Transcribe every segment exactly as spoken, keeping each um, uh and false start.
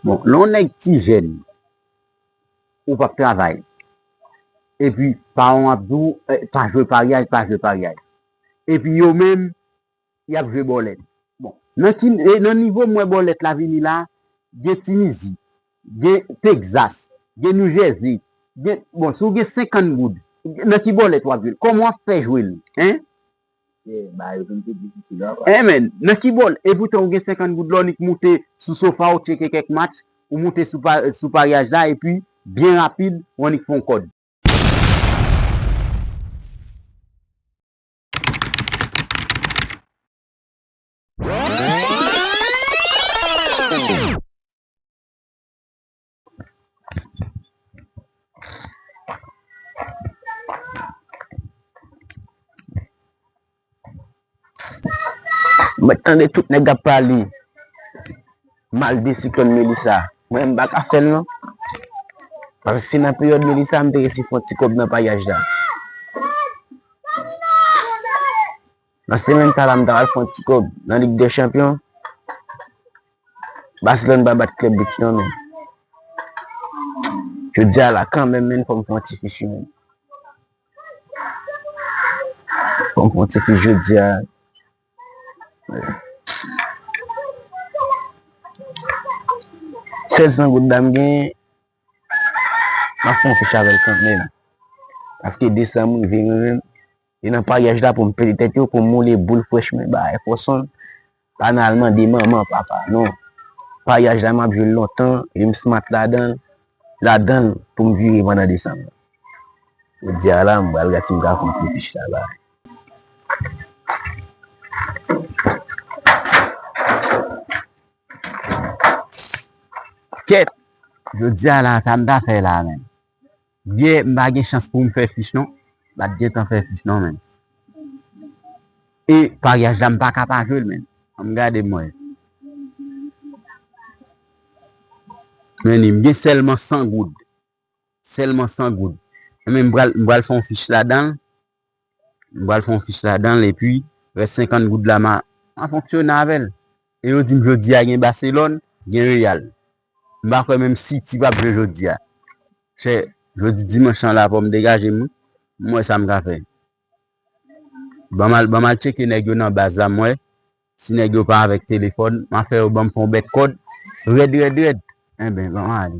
Bon, lè yon nèg ti jèn, ou p ap travay. Epi, paran w ap di w, eh, pa jwe paryaj, pa jwe paryaj. Epi, yo menm, y ap jwe bòlèt. Bon, nan ki, e nan nivo m wè bòlèt la vini la, gen Tinizi, gen Tegzas, gen New Jersey, gen, bon, si w gen senkant goud, nan ki bòlèt w ap jwe l? Kòman w ap fè jwe l? Hein? Yeah, bagay yo vin pi difisil ankò. Hein, men, nan ki bòl? Epoutan ou gen senkant goud la, w nik moute sou sofa, w tcheke kèk match, ou moute sou pa-, sou paryaj la, epi, byen rapid, w annik fè yon kòd. Mwen tande tout nèg ap pale mal de siklòn Melissa. Mwen, m pa ka fè l non. Paske si nan peryòd Melissa, m te resi fè yon ti kòb nan paryaj la. Nan semèn sa la, m ta pral fè yon ti kòb nan Lig dè Chanpyon. Baselòn pa bat klèb Betis non, men. Jodi a la, kanmenm, men, fò m fè yon ti fich, men. Fò m fè yon ti fich jodi a. Sèl san goud la m genyen, m ap fè yon fich avè l kanmenm. Paske desanm rive, mwen menm, e nan paryaj la pou m pete tèt yo, pou m woule boul frèch mwen, ba Efòsonn. Pa nan al mande manman, papa, non. Paryaj la, m ap jwe l lontan, e m smart ladan l, ladan l pou m vire pandan desanm nan. Jodi a la, m pral gad si m ka fè yon ti fich la, ba. Kèt! Jodi a la, sa m ta fè la, menm. Yè, m pa gen chans pou m fè fich non. M pa t gentan fè fich non, menm. E paryaj la, m pa ka pa jwe l, menm. Ann gade m wè. Men, m gen sèlman san goud. Sèlman san goud. Men, m pral, m pral fè yon fich ladan l. M pral fè yon fich ladan l, epi rès senkant goud la, m a, m a fonksyone avè l. E yo di m jodi a gen Baselòn, gen Reyal. M pa kwè menm City p ap jwe jodi a. Chè, jodi dimanch lan la, fò m degaje m, m wè sa m ka fè. Ban m al, ban m al tcheke nèg yo nan baz la, m wè. Si nèg yo pa avèk telefòn, m a fè yo ban m fè yon bèt kòd. Rèd, rèd, rèd. Enben, ban m ale.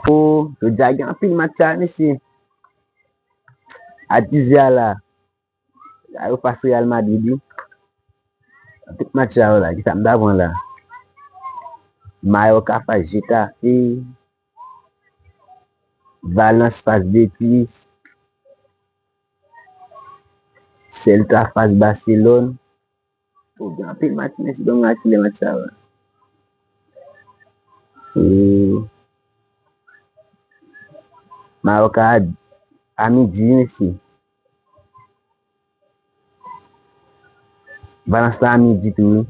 O, jodi a gen anpil match sa, mesye. A dizè a la, a yo fas Real Madrid, wi. Tout match sa yo la, kisa m ta pran la? Mallorca fas Getafe, Valence fas Betis, Celta fas Barcelone. O, gen anpil match, men si donk a kilè match sa yo la. E Mallorca a, a midi, wi, mesye. Valence la a midi tou, wi.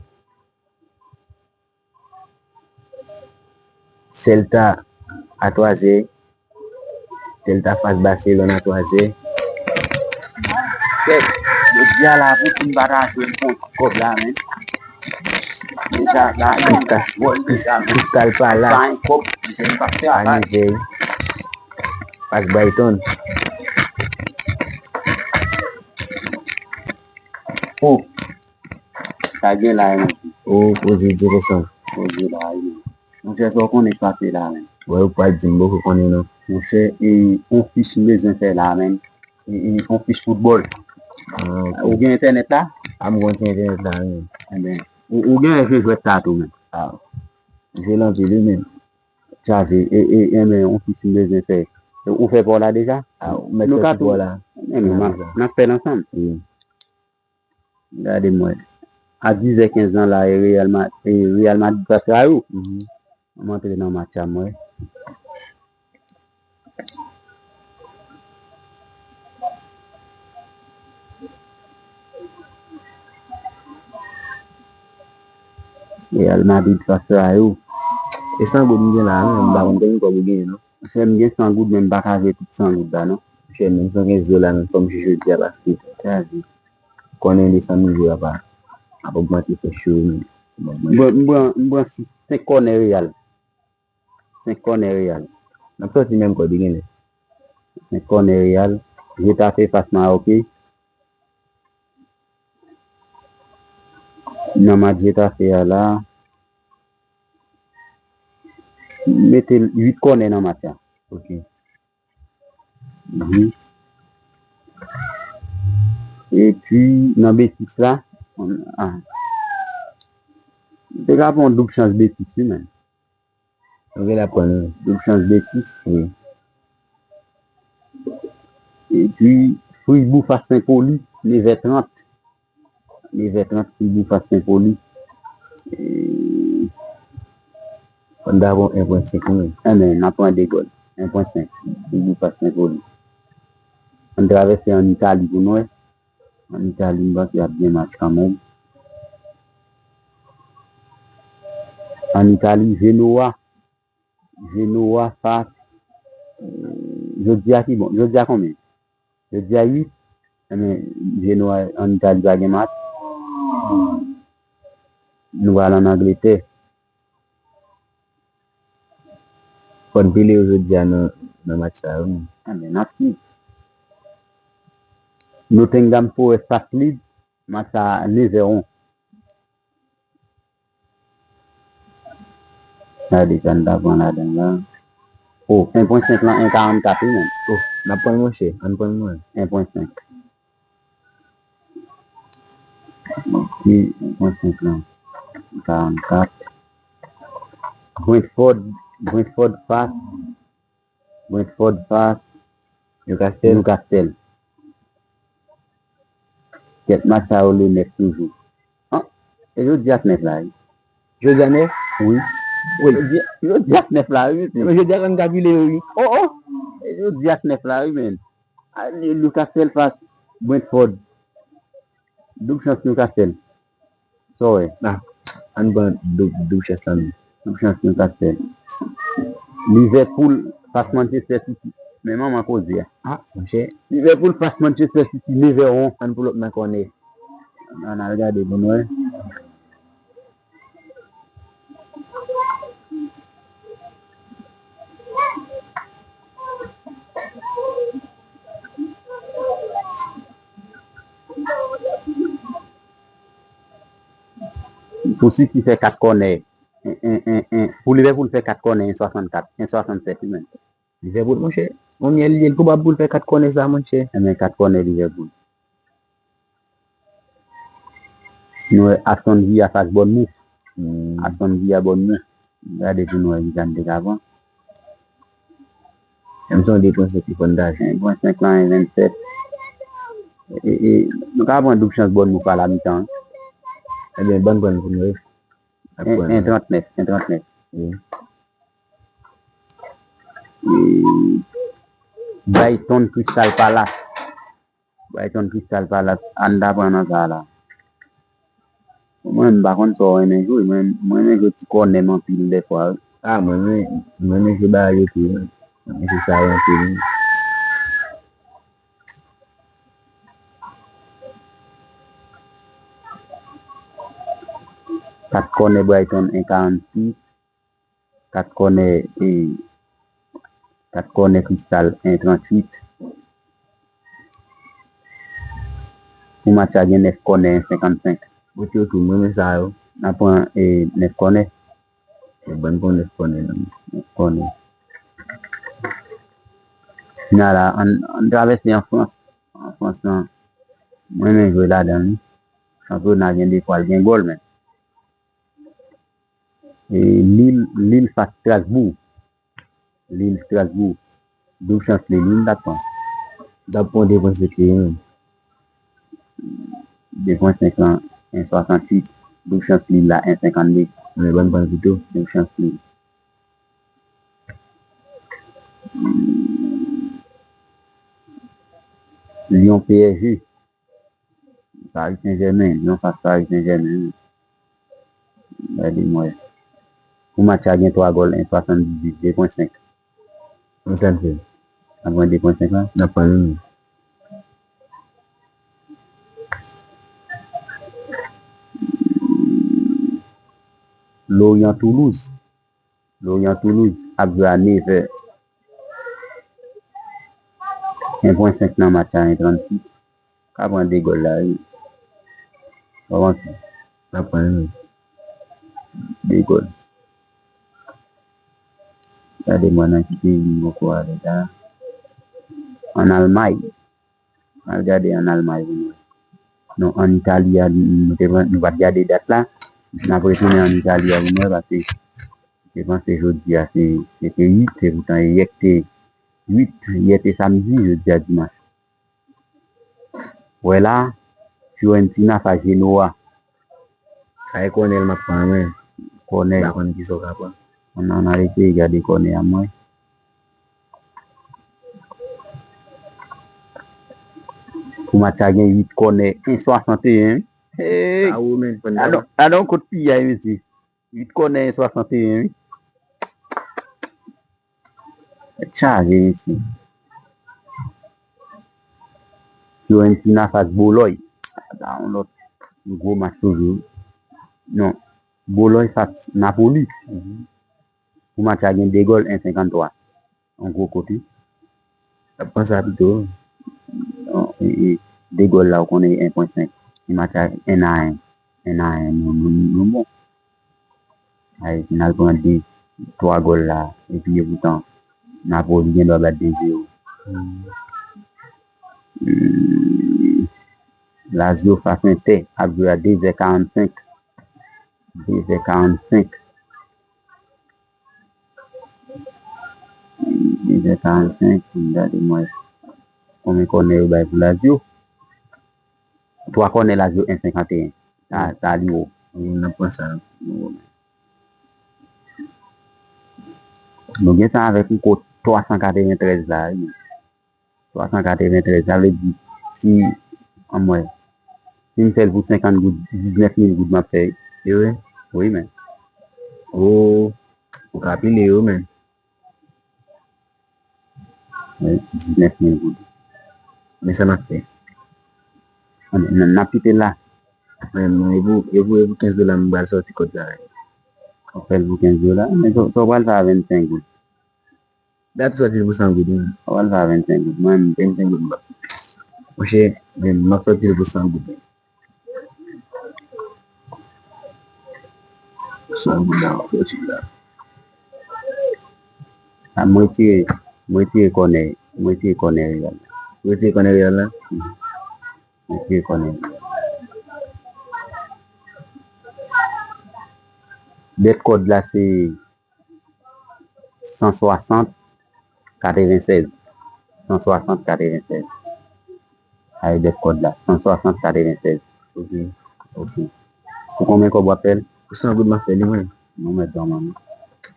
Celta a twazè. Celta fas Barcelone a twazè. Kèt, jodi a la, Poutine pa ta jwe l pou kòb la, men. Deja, la, Crystal, Crystal Palace pa gen kòb, misye pa fè a travay. Fas Brighton. O, sa gen la, men. O, Jefferson. Monchè, sa w konnen k pase la, men. Wè, ou pral di m, m poko konnen non. Monchè, e, yon fich m bezwen fè la, men. E, e, yon fich foutbòl. Ah, ok. Ou gen entènèt la? A, m gon ti entènèt la, men. Enben, ou, ou gen jwe jwèt sa tou, men. A, jwe l anpil, wi, men. Chaje, e, e, enben, yon fich m bezwen fè. Ou fè pa w la deja? A, ou mèt fè ti pa w la. Enben, n ap, n ap fè l ansanm. Wi. Gade m wè. A dizè kenz lan la, e Real Ma-, e Real Madrid fas Rayo. Mhm. M antre nan match la, m wè. Real Madrid fas Rayo. E san goud m gen la, non, m pa konn konbyen kòb ou genyen, non. Monchè, m gen san goud, men m pa ka jwe tout san goud la, non. Monchè, menm san kenz dola, menm fò m jwe jodi a, paske konnen desanm rive, papa. Ap ogmante fè cho wi, men. M pran, m pran, m pran senk kònè Real. Senk kònè Real. N ap sòti menm kòd wi genlè. Senk kònè Real. Getafe fas Maroke. Nan match Getafe a la, mete uit kònè nan match la. Ok. Mhm. Epi, nan Betis la, ah, te ka pran yon doub chans Betis wi, men. Ok, n ap pran, wi. Doub chans Betis, wi. Epi, Fribourg fas Senpoli, nevè trant. Nevè trant, Fribourg fas Senpoli. E, fò n ta pran en pwen senk, wi. Enben, n ap pran de gòl. En pwen senk, Fribourg fas Senpoli. Ann travèse ann Itali pou n wè. Ann Itali, m panse ap gen match kanmenm. Ann Itali, Genoa. Genoa fas, jodi a ki bon? Jodi a konbyen? Jodi a uit. Enben, Genoa ann Itali pa gen match. Nou pral ann Angletè. Fò n pile yo jodi a nan, nan match sa yo, wi. Enben, n ap swiv. Nottingham Forest fas Leeds, match sa a nevè on. Gade sa n ta pran ladan la. O, en pwen senk lan, en karannkat wi, menm. O, n ap pran l, monchè. Ann pran l, mwen. En pwen senk. Ok, en pwen senk lan, karannkat. Brentford, Brentford fas, Brentford fas Newcastle. Newcastle. Kèt match sa yo le nèf toujou. Ah, e jodi a k nèf la, wi. Jodi a nèf? Wi. Wi. Jodi, jodi a k nèf la, wi, mesye. Men jodi a ann ka pile yo, wi. Oh, oh. E jodi a k nèf la, wi, men. A, Newcastle fas Brentford. Doub chans Newcastle. Sa w wè? Ah, ann pran doub, doub chans lan, non. Doub chans Newcastle. Liverpool fas Manchester City. Men manman koze a. Ah, monchè. Liverpool fas Manchester City, nevè on. Ann pull up nan kònè. Ann al gade pou n wè. Pou City fè kat kònè, en, en, en, en, pou Liverpool fè kat kònè, en swasannkat, en swasannsèt wi menm. Liverpool, monchè. Konbyen li ye? L koupab pou l fè kat kònè sa, monchè. Enben, kat kònè Liverpool. Nou wè Aston Villa fas Bournemouth. Hmm. Aston Villa Bournemouth. Gade pou nou wè ki jan n te ka pran. Menm si yon de pwen senk li fò n ta jwenn. En pwen senk lan, en vennsèt. E, e, nou ka pran doub chans Bournemouth a la mitan. Ebyen, bann pran pou nou, wi. N ap pran en trannèf, en trannèf. Wi. E, Brighton Crystal Palace. Brighton Crystal Palace, ann ta pran nan sa la. Mwen, m pa konn sa w renmen jwe, mwen, mwen renmen jwe ti kònè m anpil dèfwa, wi. Ah, mwen renmen, mwen renmen jwe bagay yo tou, wi. Mwen renmen jwe sa yo anpil, wi. Kat kònè Brighton, en karannsis. Kat kònè, e, kat kònè Crystal, en tranntuit. Pou match la gen nèf kònè, en senkannsenk. Mwen tou, mwen renmen sa yo. N a pran, e, nèf kònè. E, ban n pran nèf kònè, non. Nèf kònè. Kounye a la, ann, ann travèse an Frans. An Frans lan, mwen renmen jwe ladan l, wi. Chanpyona gen de fwa l gen gòl, men. E, Lille, Lille fas Strasbourg. Lille, Strasbourg. Doub chans Lille, wi, m t ap pran. M t ap pran de pwen senk li, wi. De pwen senk lan, en swasanntuit. Doub chans Lille la, en senkannde. Men ban m pran l pito. Doub chans Lille. Lyon P S G. Paris Saint-Germain, Lyon fas Paris Saint-Germain. Gade m wè. Pou match la gen twa gòl, en swasanndizuit, de pwen senk. Konbyen sa n fè? N ap pran de pwen senk lan? N ap pran li, wi. Lorient Toulouse. Lorient Toulouse ap jwe a nevè. En pwen senk nan match la, en trannsis. Ka pran de gòl la, wi. Kòman sa? Ka pran, wi. De gòl. Gade mwen nan ki peyi m poko ale la. Ann Almay. Al gade ann Almay pou nou wè. Non, ann Itali a, nou te, nou pa t gade dat la. N ap retounen ann Itali a pou nou wè, paske m te panse jodi a se, se te uit, se poutan e yè k te uit, yè te samdi, jodi a dimanch. Wè la, Fiorentina fas Genoa. Sa e kònè l m ap pran, mwen. Kònè. M pa konn kisa w ka pran. Ann, ann al eseye gade kònè a mwen. Pou match la gen uit kònè, en swasanteyen. Hey! Sa ou menm, fò n I don't, I don't kout piyay, mesye. Uit kònè, en swasanteyen, wi. Tèt chaje, mesye. Fiorentina fas Bolòy. Sa yon lòt gwo match toujou. Non. Bolòy fas Napoli. Pou match la gen de gòl, en senkanntwa. Yon gwo kote. Ap pran sa pito. Non, e, e, de gòl la, ou konnen en pwen senk. Si match la en a en, en a en, nou, nou, nou bon. Ay, si n al pran de, twa gòl la, epi e poutan, Napoli gen dwa bat de zewo. Hmm. Lazio fas Entè ap jwe a de zè karannsenk. De zè karannsenk. De zè karannsenk, pou n gade mwen konbyen kònè yo bay pou Lazio. Twa kònè Lazio, en senkanteyen. Sa, sa li wo. Wi, n ap pran sa. Nou gen tan avèk yon kot twa san katreventrèz la, wi. Twa san katreventrèz, sa vle di, si, anmwey, si m fè l pou senkant goud, diznèf mil goud m ap fè. E vre? Wi, men. O, ou ka pile yo, men. Wi, diznèf mil goud. Men sa n ap fè. N, n, n ap kite l la. Men, non, e pou, e pou, e pou kenz dola m pral sòti kòd la. W ap fè l pou kenz dola, men sa, sa w pral fè a vennsenk goud. Dat ou sòti l pou san goud, wi. Ou pral fè a vennsenk goud. Mwen menm, vennsenk goud m p ap. Monchè, men m ap sòti l pou san goud. San goud la, m ap sòti l la. A, m retire, m retire kònè, m retire kònè reyèl la. Ou retire kònè reyèl la? Mhm. M retire kònè reyèl la. Dèt kòd la se san swasant, katrevennsèz. San swasant, katrevennsèz. Ay, dèt kòd la. San swasant, katrevennsèz. Ok. Ok. Pou konbyen kòb w ap fè l? Pou san goud m ap fè li, mwen. Non, mèt ban mwen.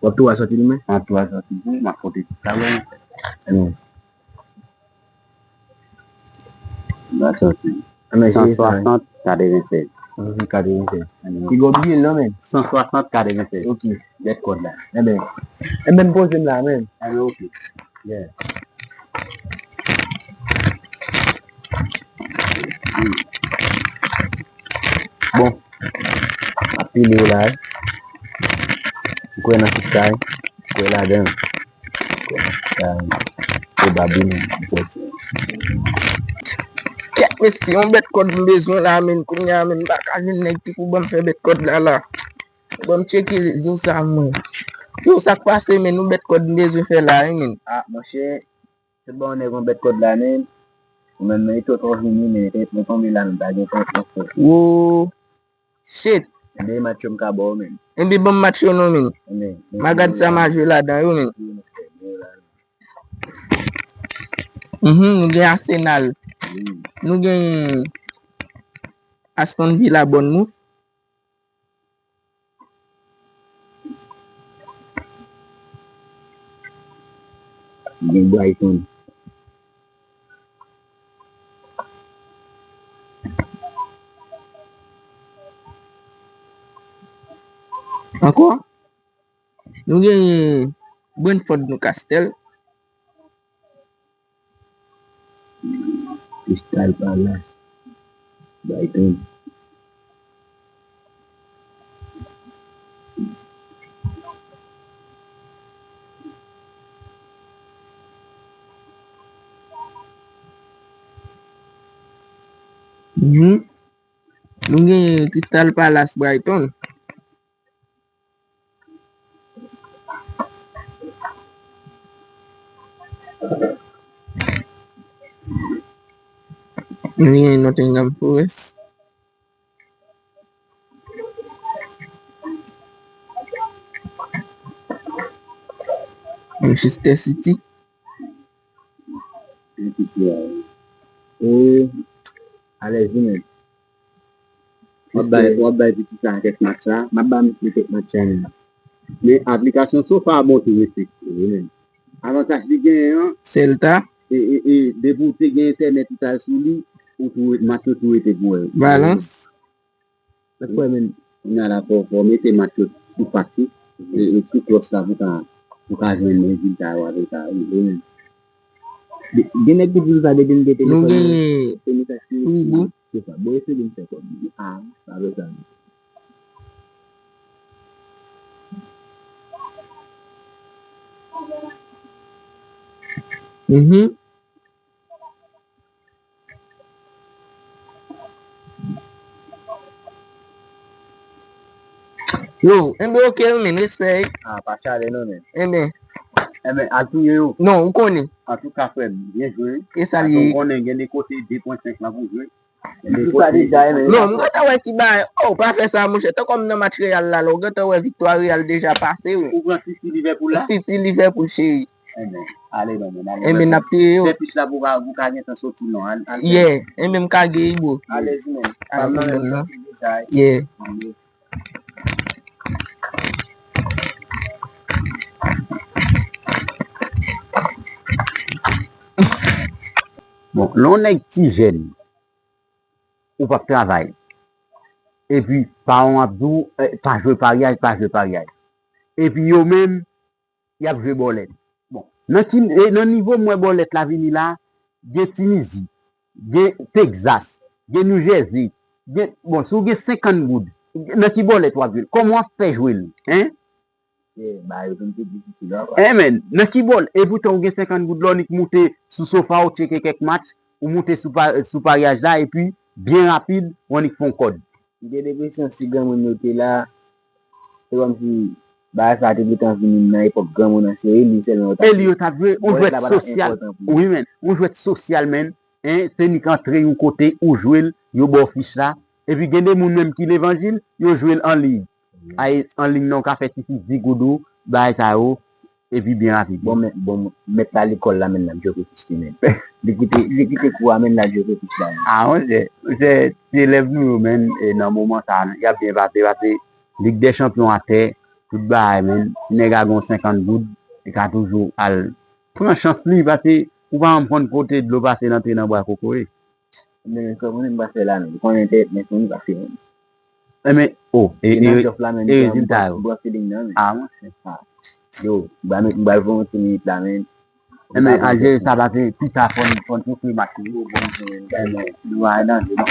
W ap tou al sòti li, mwen? M ap tou al sòti li, m ap pote tout sa, mwen. Non. M ap sòti li. San swasant, katrevennsèz. San swasant, katrevennsèz. Piga w bliye l non, men. San swasant, katrevennsèz. Ok. Dèt kòd la. Enben, enben, m poze m la, men. Enben, ok. Yeah. Bon. M ap pile yo la, wi. M kwè nan fistay. M kwè ladan l. M kwè nan fistay. Pwobableman, m sòti. Kèt mesye, yon bèt kòd m bezwen la, men. Kounye a, men, m pa ka jwenn nèg ki pou ban m fè bèt kòd la, la. Ban m tcheke zo sa, mwen. Yo, sa k pase, men, yon bèt kòd m bezwen fè la, wi, men. Ah, monchè, se bon, nèg yon bèt kòd la, men. Ou menm, men, e twò twò vini, men, men tonbe la, men, pa gen tan pou fè. Wo, shit. Enben, match yo m ka ba w, men. Enben, ban m match yo non, men. Enben, men, ma gad sa m a jwe ladan yo, men. Mhm, nou gen Arsenal. Wi. Nou gen Aston Villa, Bournemouth. Gen Brighton. Ankò? Nou gen Brentford, Newcastle. Crystal Palace, Brighton. Mhm. Nou gen Crystal Palace Brighton. Nou gen Nottingham Forest. Manchester City. Ou alèz ou menm. W ap bay, w ap bay piti sa kèk match la. M ap ba misye kèk match la menm. Men aplikasyon Sofa a bon tou respekte wi menm. Avantaj li genyen an, Celta. E, e, e, depi w te gen entènèt ou t al sou li, ou tou, match yo tou rete pou wè. Valence. Sa k fè menm, kounya la fò, fò mete match yo sou fas wi. E, e sou klòch la pou ka, pou ka jwenn rezilta yo avè sa wi. Gen nèg ki di sa depi m gen telefòn. Nou gen Fribourg. Se sa. Bon, eseye m fè kòb. Ah, sa vle sa. Mhm. Yo, enben ok wi men, respè. Ah, pa chale non men. Enben. Enben, al touye yo. Non, ou konnen. Antouka frè m, byen jwe. E sa li ye. Ou konnen gen de kote de pwen senk lan pou jwe. Tout sa deja, enben. Non, m gentan wè ki bagay. Oh, pa fè sa monchè. Tankou m nan match Real la, la, ou gentan wè viktwa Real deja pase wi. Ou pran City Liverpool la? City Liverpool cheri. Enben, ale non men, ale. Enben, n ap touye yo. Fè pich la pou ka, pou ka gentan soti non. Al, al. Yeah, enben m ka gen Igbo. Alèz men. Alèz men. Yeah. Bon, lè yon nèg ti jèn, ou p ap travay. Epi, paran w ap di w, eh, pa jwe paryaj, pa jwe paryaj. Epi yo menm, y ap jwe bòlèt. Bon, nan ki, e, nan nivo m wè bòlèt la vini la, gen Tinizi, gen Texas, gen New Jersey, gen, bon, si w gen senkant goud, nan ki bòlèt w ap jwe l? Kòman w ap fè jwe l? Hein? Enben, nan ki bòl? Epoutan ou gen senkant goud la, ou nik moute sou sofa, ou tcheke kèk match, ou moute sou, pa, sou paryaj la, epi, byen rapid, ou annik fè yon kòd. M gen lenpresyon si granmoun yo te la, se kòmsi bagay sa te gentan vini nan epòk granmoun an, se Eli sèlman yo t ap jwe. Eli yo t ap jwe, yon jwèt sosyal. Wi, men, yon jwèt sosyal, men, en, se nik antre yon kote, ou jwe l, yo ba w fich la. Epi gen de moun menm ki levanjil, yo jwe l an liy. Ay, an liy nan, ou ka fè ti fis di goud ou, bagay sa yo, epi byen rapid. Bon, men, bon, mèt la lekòl la, men, l ap jwe pou fich li, men. Li kite, li kite kou a, men, l ap jwe pou fich la, men. A, monchè, monchè, ti elèv nou yo, men, e nan moman sa a, y ap byen pase, pase Lig dè Chanpyon atè, tout bagay, men. Si nèg la gen yon senkant goud, li ka toujou al pran chans li, pase ou pa janm konn kote dlo pase l antre nan bwa kokoye. Men, men, kòman m pa fè la, men? Ou konnen entènèt, men, fò m pa fè, men. Enben, o, e, e, e rezilta yo? A, monchè. Yo, m ba met, m ba voye yon ti minit la, men. Enben, al jere sa, pase pita fò n, fò n soufri match yo. Enben, nou a danje, non.